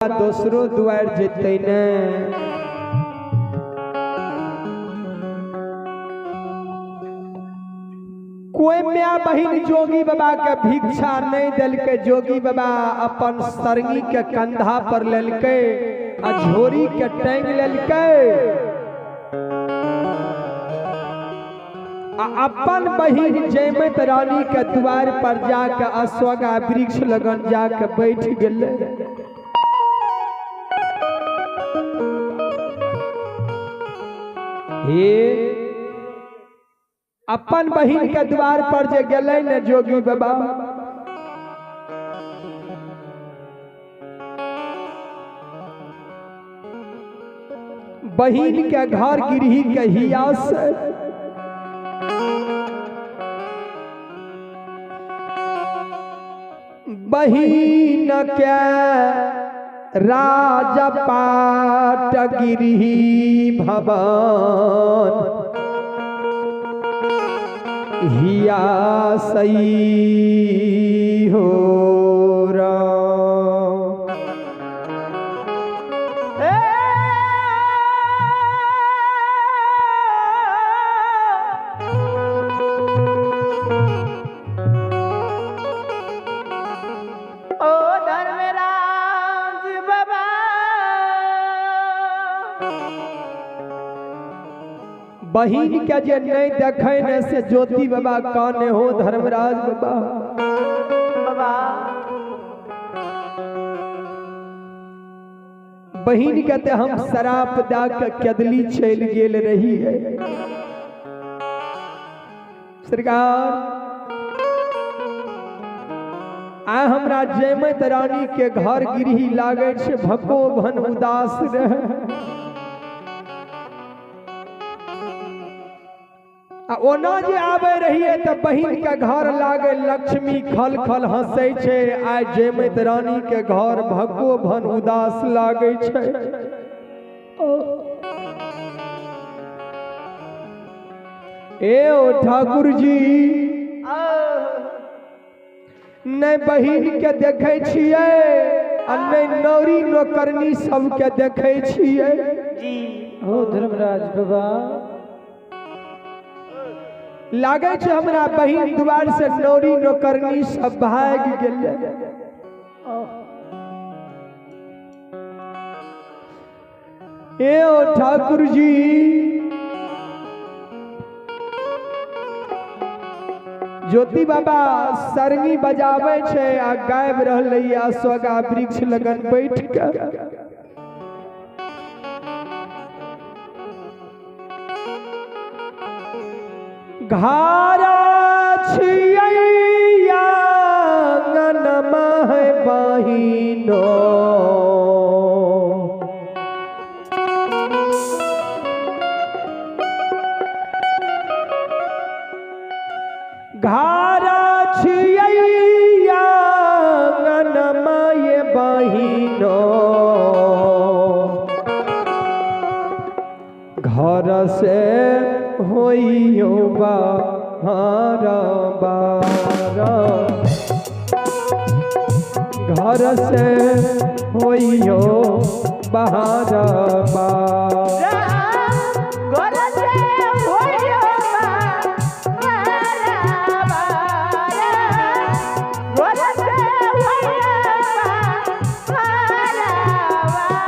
दोसरो दुआर जेतै ने। कोई माय बहिन जोगी बाबा के भिक्षा नहीं दिलकै। जोगी बाबा अपन सरंगी के कंधा पर लेलकै आ झोरी के टांग लेलकै आ अपन बहिन जयमत रानी के द्वार पर जाके अश्वगा वृक्ष लगन जाके बैठ गेलै। हे अपन बहिन के द्वार पर जे गेलै ने जोगी बाबा, बहिन के घर गिरही के हिया से बहिन के राजा पाट गिरही भवन हिया सही हो बहिन के जे नहीं देखे ने से ज्योति बाबा काने हो धर्मराज बाबा। बाबा बहिन के ते हम शराप दा के कदली चल गेल रही है। सरकार आ हमरा जयमत रानी के घर गिरही लागे छे भको भन उदास रहे। ओना जे आबे रही तो बहिन के घर लागे लक्ष्मी खल खल हंसै छे। आइ जयमत रानी के घर भको भन उदास लागे छे। ए ओ ठाकुर जी नहीं बहिन के देखे छियै आ नहीं नौरी नौकरनी सबके देखे छियै। जी हो धर्मराज बाबा, लागे छे हमरा बहिन द्वार से नौरी नौकरनी सब भाग गेलै। ए ओ ठाकुर जी ज्योति बाबा सरंगी बजावे छे आ गायब रहलै अश्वगा वृक्ष लगन बैठ के। घारा छियै आंगन मह बहिनो घारा छियै आंगन मह बहिनो घर से होइयो बाहर बार घर से होइयो बाहर बार घर से होइयो बाहर बार घर से होइयो बाहर बार।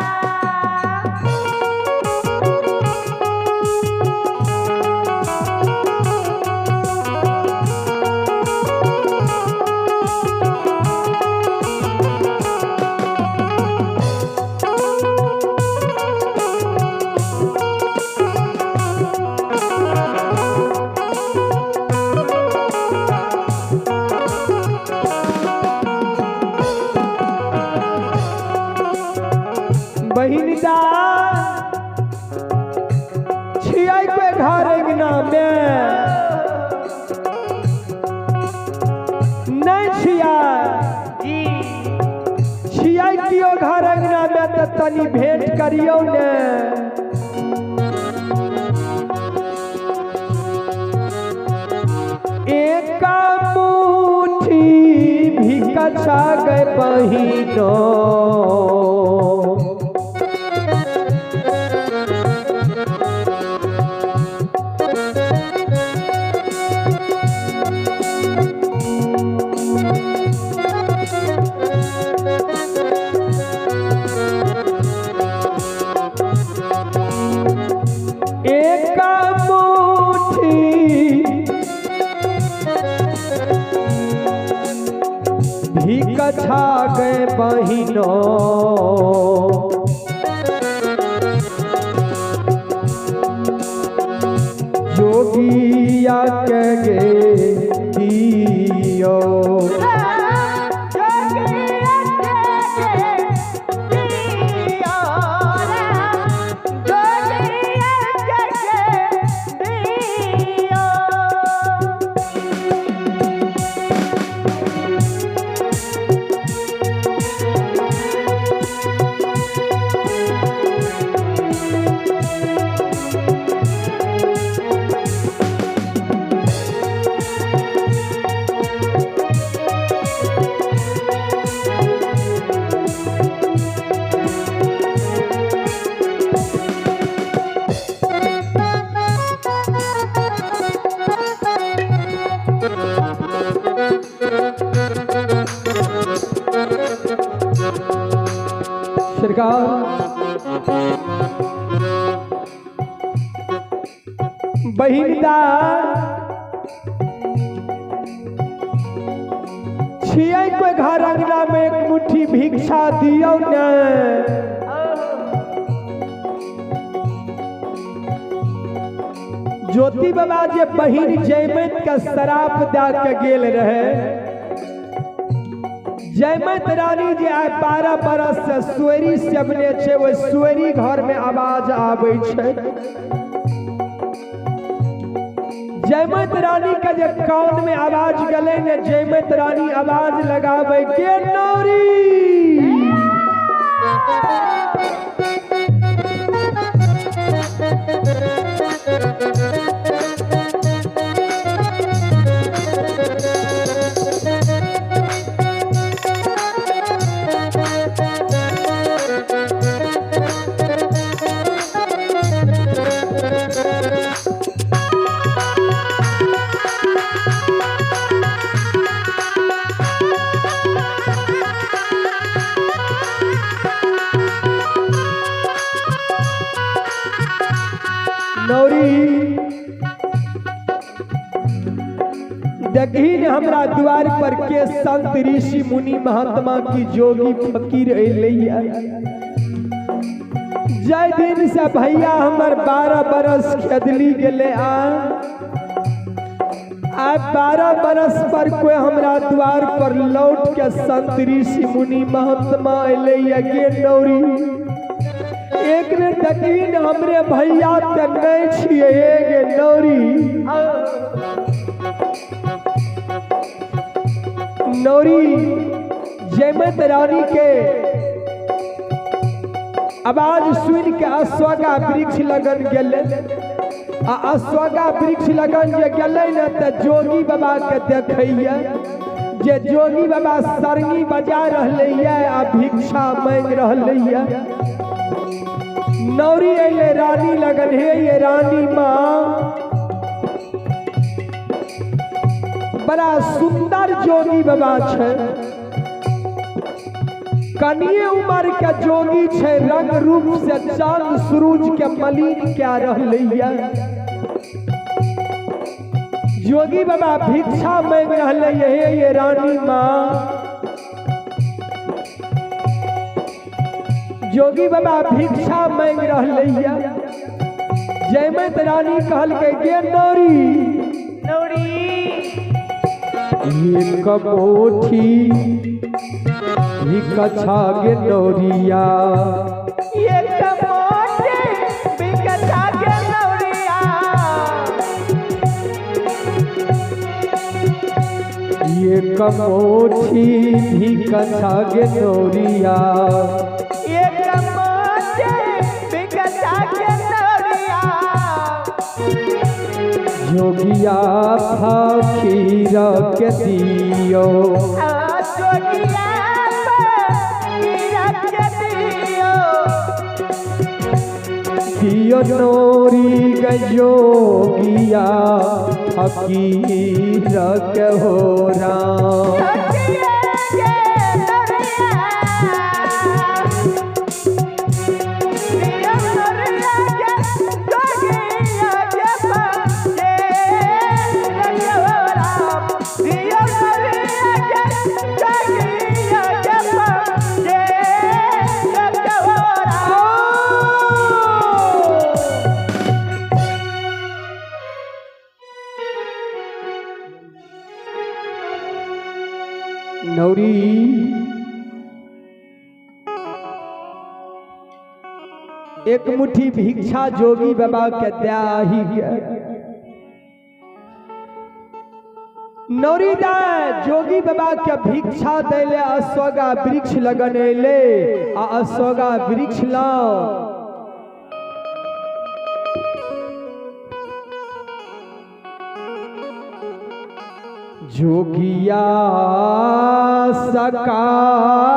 बहिन दा छियै के घर अंगना में नहीं छियै जी छियै कियो घर अंगना में तो तनी भेंट करियो ने। एक मुट्ठी भिक्षा गए बहिनो। भिकछा गए बहिनो। जोगिया के गे दियो। सरकार बहिनदा छियै कोई घर अंगना में एक मुट्ठी भिक्षा दियौ ने। ज्योति बाबा जे बहिन जयमत के शराप दे के गेल रहे, जयमत रानी जे आइ 12 बरस से सोरी सेवने छै, ओहि सोरी घर में आवाज आबै छै। जयमत रानी के जे कान में आवाज गेलै ने, जयमत रानी आवाज लगाबै के नौरी। नौरी देखी ने हमरा द्वार पर के संत ऋषि मुनि महात्मा की जोगी फकीर अइलै। जय दिन से भैया हमर 12 बरस खेदली गेले आ 12 बरस पर कोई हमरा द्वार पर लौट के संत ऋषि मुनि महात्मा अइलै के नौरी। एक बेर देखी ने हमरे भैया ते नहीं छियै गे नौरी। नौरी जयमत रानी के आवाज सुन के अश्वगा वृक्ष लगन गेलै। आ अश्वगा वृक्ष लगन जे गेलै ने तऽ जोगी बाबा के देखैया जे जोगी बाबा सरंगी बजा रहलैया आ भिक्षा मांगि रहलैया। नौरी अइलै रानी लगन, हे ये रानी माँ, बड़ा सुंदर जोगी बाबा छै, कनिए उम्र के जोगी छै, रंग रूप से चांद सूरज के मलिन क्या रहलैया। जोगी बाबा भिक्षा मांगि रहलैया, हे ये रानी माँ। जोगी बाबा भिक्षा मांगि रहलैया। जयमत रानी कहलकै गे नौरी, नौरी एक मुट्ठी भिक्षा गे नौरिया, एक मुट्ठी भिक्षा गे नौरिया, एक मुट्ठी भिक्षा गे नौरिया, एक मुट्ठी भिक्षा गे नौरिया। जोगिया फकीर के दियो, जोगिया फकीर के दियो, दियो नौरी गे जोगिया फकीर के हो राम। Yeah. नौरी एक मुट्ठी भिक्षा जोगी बाबा के दयाही है। नौरी दाय जोगी बाबा के भिक्षा देले अश्वगा वृक्ष लगन एले आ अश्वगा वृक्ष लाओ जोगिया सकाल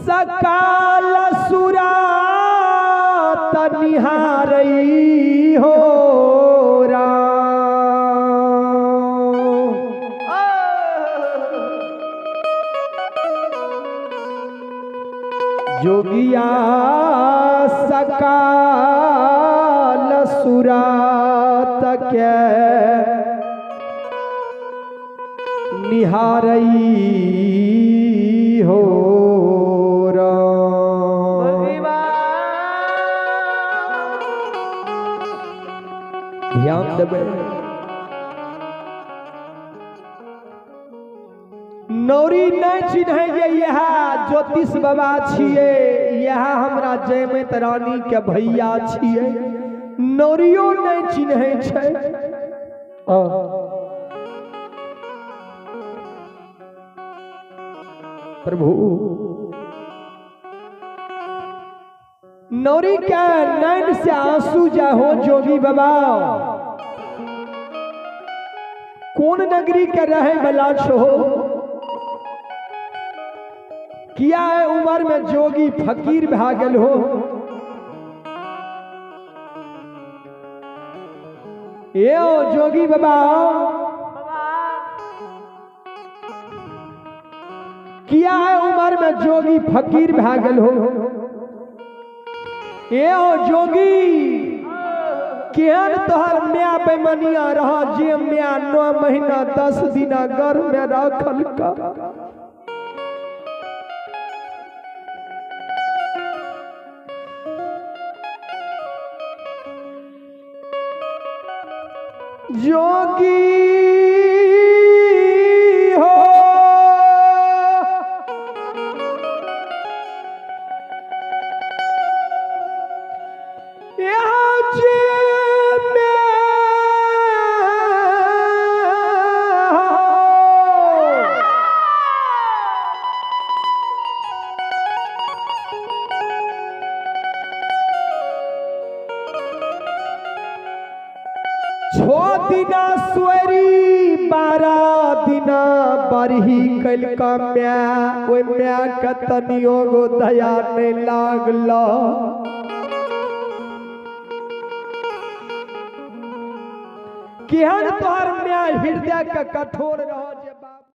सकाल सुरात निहारई हो राम। जोगिया सकाल सुरात के निहारई हो राम। ध्यान देबै नौरी नहीं चिन्है जे यह ज्योतिष बाबा छियै, यह हमरा जयमत रानी के भैया छियै, नौरियो नहीं चिन्है छै। प्रभु नौरी के नैन से आंसू जा हो जोगी बाबा कौन नगरी के रहे वाला छो, किया है उम्र में जोगी फकीर भा गेल हो। ए ओ जोगी बाबा किया है उम्र में जोगी फकीर भा गेल हो। ए ओ जोगी केहन तोहर म्या बेमनिया रह जे म्या 9 महीना 10 दिना घर में रखल का। जोगी हो यहाँ जे में हो 6 दिना सुअरी 12 दिना बरही कैलका म्या, ओहि म्या के तनियो गो दया नहीं लागल। केहन तोहर म्या हृदय के कठोर रह।